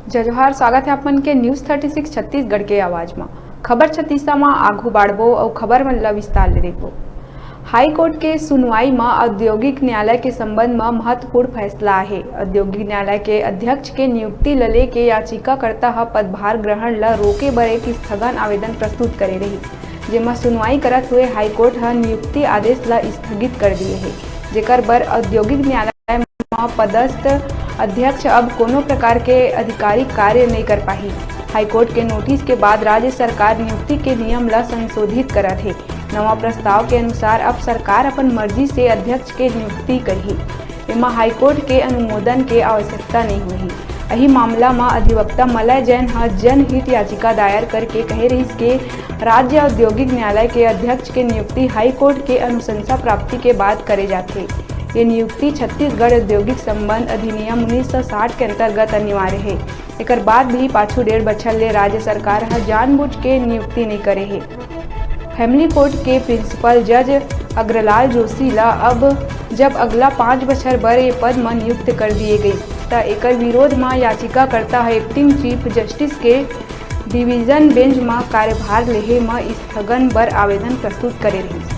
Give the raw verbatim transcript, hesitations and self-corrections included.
जय जोहार, स्वागत है आप मन के News thirty six छत्तीसगढ़ के आवाज म। खबर छत्तीसा म आगू बाढ़बो अउ खबर मन ला विस्तार ले देखबो। हाई कोर्ट के सुनवाई म औद्योगिक न्यायालय के संबंध म महत्वपूर्ण फैसला आहे। औद्योगिक न्यायालय के अध्यक्ष के नियुक्ति ल लेके याचिकाकर्ता ह पदभार ग्रहण ल रोके बर एक स्थगन आवेदन प्रस्तुत करे रही, जेमा सुनवाई करत हुए हाई कोर्ट ह नियुक्ति आदेश ल स्थगित कर दिए हे, जेकर बर औद्योगिक न्यायालय म पदस्थ अध्यक्ष अब कोनो प्रकार के आधिकारिक कार्य नइ कर पाही। हाईकोर्ट के नोटिस के बाद राज्य सरकार नियुक्ति के नियम ल संशोधित करत हे। नवा प्रस्ताव के अनुसार अब सरकार अपन मर्जी से अध्यक्ष के नियुक्ति करही। एमा हाईकोर्ट के अनुमोदन के आवश्यकता नइ होही। अही मामला म अधिवक्ता मलय जैन ह जनहित याचिका दायर करके कहे रहिस के राज्य औद्योगिक न्यायालय के अध्यक्ष के नियुक्ति हाईकोर्ट के अनुशंसा प्राप्ति के बाद करे जाथे। ये नियुक्ति छत्तीसगढ़ औद्योगिक संबंध अधिनियम उन्नीस सौ साठ के अंतर्गत अनिवार्य हे। एकर बाद भी पाछू डेढ़ बछर ले राज्य सरकार ह जानबूझ के नियुक्ति नइ करे हे। फैमिली कोर्ट के प्रिंसिपल जज अग्रलाल जोशी ल अब जब अगला पाँच बछर बर ये पद म नियुक्त कर दिए गइस, त एकर विरोध म याचिकाकर्ता ह एक्टिंग चीफ जस्टिस के डिवीजन बेंच म कार्यभार लेहे म स्थगन बर आवेदन प्रस्तुत करे रहिस।